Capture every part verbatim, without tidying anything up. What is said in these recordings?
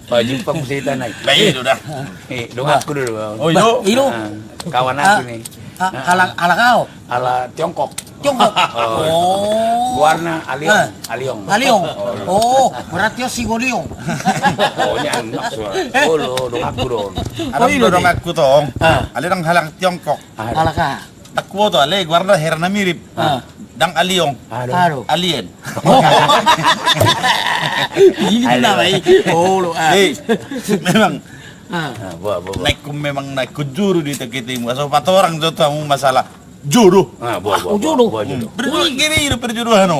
Pajumpang muse hita nai. Bah, i do da. Eh, donganku do. Oh, i do. Kawan aku ni. Halak, halak ahu. Halak Tiongkok. Tiongkok. Oh. Goarna Aliong. Aliong. Aliong. Oh, berarti si Goliong. Oh, ni anak suara. Olo, donganku do. Ada donganku tong. Ale dang halak Tiongkok. Halak aha? Takkuo to ale, goarna hera na mirip. Dang Aliong. Alien. Ini nama i. Olo. Memang. Naikku memang naikku juru di takitimu. Aso patorang jo tu hamu masalah jodoh. Jodoh. Perjodohan.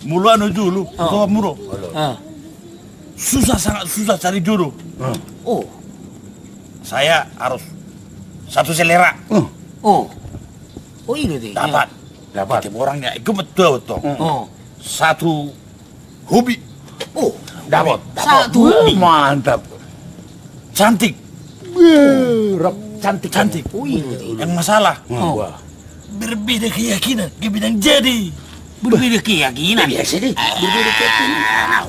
Mulu anu julu. Susah, sangat susah cari jodoh. Oh. Saya harus satu selera. Oh. Oh, i do. Dapat. Dapat. Tiap orang ya, ikut betul tuh. Oh. Satu hobi. Oh. Dapat. Satu hobi. Mantap. Cantik. Cantik. Cantik. Oh, i do. Yang masalah. Berbeda keyakinan, gak bilang jadi. Berbeda keyakinan. Biasa deh. Berbeda keyakinan.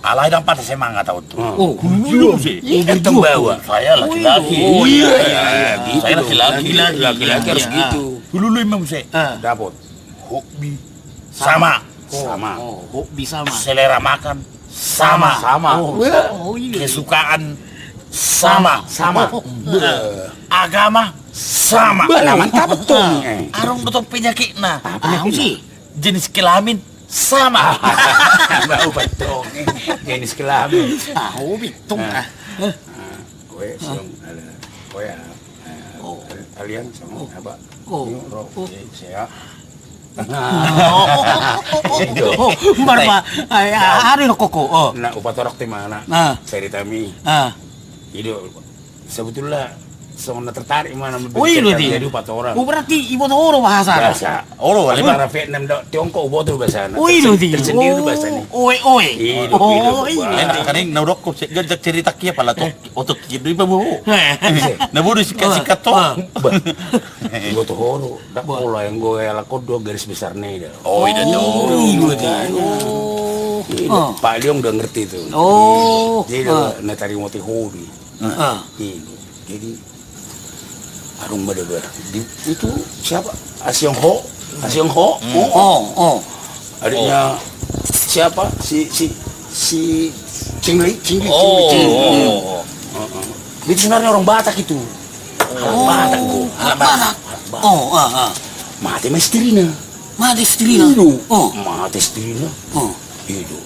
Alai dang patah semangat au tu. Hululu muse. Saya laki-laki. Saya laki-laki. Laki-laki harus gitu. Hululu muse. Dapat. Hobi sama. Sama. Hobi sama. Selera makan sama. Sama. Kesukaan sama. Sama. Agama sama. Bah, mantap tong. Adong do tong penyakitna. Apa sih? Jenis kelamin sama. Bau betul. Jenis kelamin. Tahu bitung. Kowe song ada. Kowe ya. Alian sama apa? Ro, saya. Mbar ma. Ari rokokku. Nah, upatorang tu mana? Ceritami. I do. Sebetulnya songon na tertarik mana. Oh, i do. Jadi upatorang. Oh, berarti iboto ho do bahasa. Bahasa. Olo, ale bahasa Vietnam do, Tiongkok, uboto do bahasa. Oh, i do. Tersendiri do bahasa ni. Oe, oe. I do. Enak kan na udah kok ganjak cerita kia pala tok. Oto kiri do iba boho. Na bodo sikat-sikat to. Iboto ho do. Dak pola yang gue lakon do garis besar ni da. Oh, i do. Pak Liong udah ngerti tu. Oh. Jadi na tarimo ti hobi. Jadi Adong ma da ba. Itu siapa? Asiong Ho. Asiong Ho. Oh. Adiknya siapa? Si si si Cingli, Cingli, Cingli. Itu sebenarnya orang Batak itu. Anak Batak, Bu. Anak Batak. Oh, ah, ah. Mate ma istrina. Mate istrina. Iyo. Oh. Mate istrina. Oh. Iyo.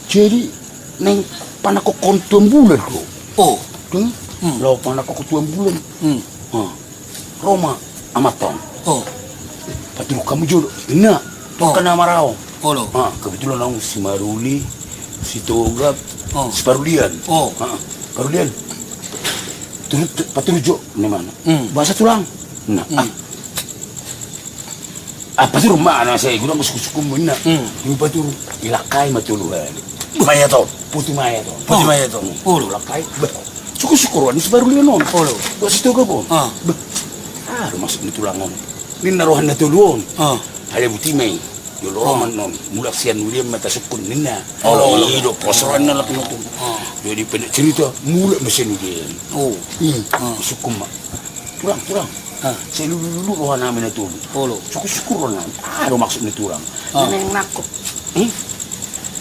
Jadi naeng panangkokhon tu ambulan do. Oh. Laho panangkokhon tu ambulan. Ro ma amanta on. Oh. Paturuk hamu jolo. Nah. Kan na maraon. Olo. Ah, kebetulan ahu si Maruli, si Togap, si Parulian. Oh. Parulian. Turut paturuk jo. Bahasa tulang. Nah. Ah, paturuk ma na sai guna suku-suku muna. Paturuk. Ilakkai ma tolu hali. Maya to. Puti maya to. Puti maya to. Olo. Ilakkai. Suku-suku roan si Parulian on. Olo. Dua si Togap on. Ah. Aduh, maksud ni tulang on. Ninna rohana tolu on. Ah. Ada buti mai. Jolo roman non. Mulak sian ulian mata sukun ninna. Olo. Ido pos rohana laki nonton. Jadi pendek cerita, mulak ma sian ulian. Oh. Sukun ma. Tulang, tulang. Sai lulu-lulu roha nami na tolu. Olo. Suku-suku roha nami. Aduh, maksud ni tulang. Neng nangkok.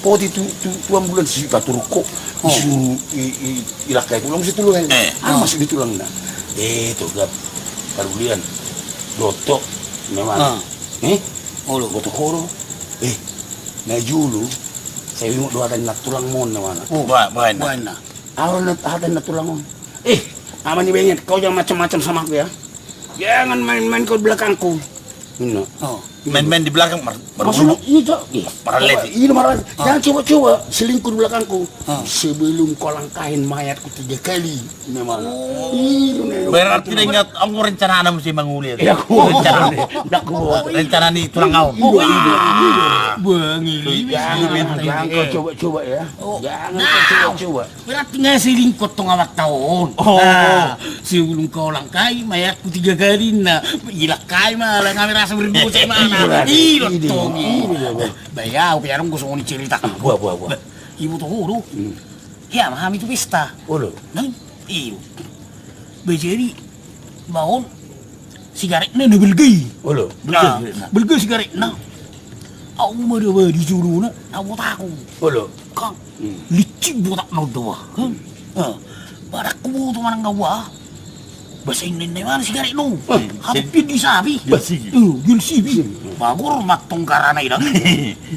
Poti tu tu tu ambulan si paturuk ho. Disuruh ilakkai tulang si tolu hali. Aduh, maksud ni tulang na. Eh, Togap. Parulian. Dotok. Memang. Eh? Olo. Boto ho do. Eh. Na julu. Sai ingot do hata ni nantulang mon na mana. Oh, baen na. Ahu na hata ni nantulang on. Eh, ama ni benget, kau jangan macam-macam sama aku ya. Jangan main-main kau di belakangku. Ninna. Oh. Main-main di belakang mar. Maksudnya itu. Paralel. Jangan coba-coba selingkuh di belakangku. Sebelum kau langkahin mayatku tiga kali. Memang. Berarti dia ingat, aku rencana anak mesti manguli. Iya, aku. Rencana. Rencana ni tulang kau. Jangan coba-coba ya. Jangan coba-coba. Berarti nggak selingkuh tong awak tahun. Oh. Nah, sebelum kau langkai mayatku tiga kali, nah, ilakkai ma, lah kami rasa berdua cek ma. Olo, i do tong i. Ba ia, au pe adong do songon i cerita. Boha, boha, boha. Iboto ho do. Hea ma hami tu pesta. Olo. Nang, i do. Ba jadi, ba on sigaretna na balga i. Olo. Balga sigaretna. Au ma da ba di jolona na botahon. Olo. Kan lincin botakna on da ba. Kan. Ba dang huboto manang au ba. Ba sai ninna imana sigaretna on. Hatopian di sapi. Di sapi. Di sapi. Ba gor ma tong garana i da.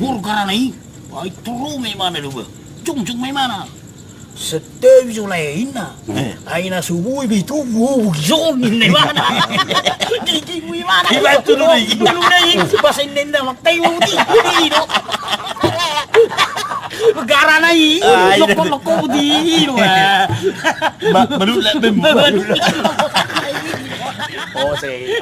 Gor garana i. Ai toro ma imana da ba. Jongjong ma imana. Santabi jolo inna. Ai na so boi be tubu, boi son ninna imana. Gigi boi imana. Iba tulu dai. Tulu dai. Ba sai ninna matai boti. I do. Garana i. Lokko lokko boti i do. Ba malu le bem. Oh, sai.